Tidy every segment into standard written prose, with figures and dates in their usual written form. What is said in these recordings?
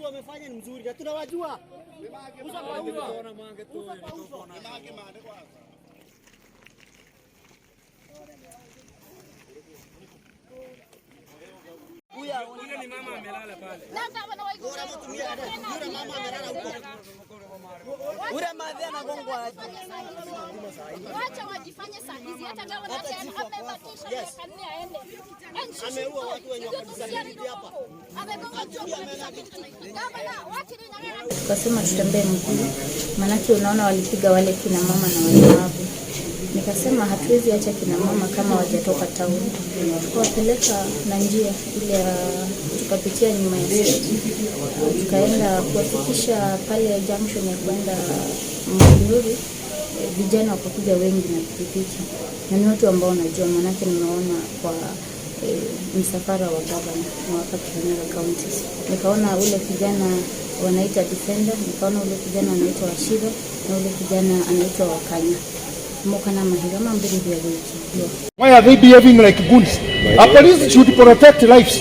Wamefanya ni mzuri na tunawajua. Uso kwa uso. Uso kwa uso. Yule ni mama amelala pale. Ule madhe anagongwa aje? Wacha wajifanye saa hizi, hata gavana amebakisha miaka 4 aende. Ameua watu wenye wako disability hapa. Amegonga mtu wa disability. Gavana, wacha ni Tukasema tutembee mguu, maanake unaona walipiga wale kina mama na walemavu. Nikasema hatuwezi acha kina mama kama wajatoka town. Tukawapeleka na njia ile ya tukapitia nyuma ya stage, tukaenda kuwafikisha pale junction ya kwenda Munduri. Vijana wakakuja wengi na pikipiki, na ni watu ambao najua, maanake nimeona kwa msafara wa gavana wa hapa Kirinyaga County. Nikaona ule kijana wanaita Defender, nikaona ule kijana anaitwa Wachira na ule kijana anaitwa Wakanya mokana mahiga mambiri vya wiki. Why are they behaving like goons? A police should protect lives.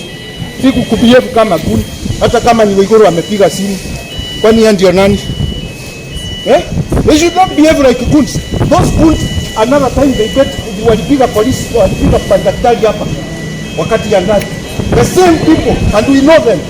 Si kubehave kama goon. Hata kama ni Waiguru amepiga simu. Kwani yeye ndio nani? Eh? They should not behave like goons. Those goons, another time they get walipiga polisi, walipiga madaktari hapa wakati ya ndani. The same people, and we know them.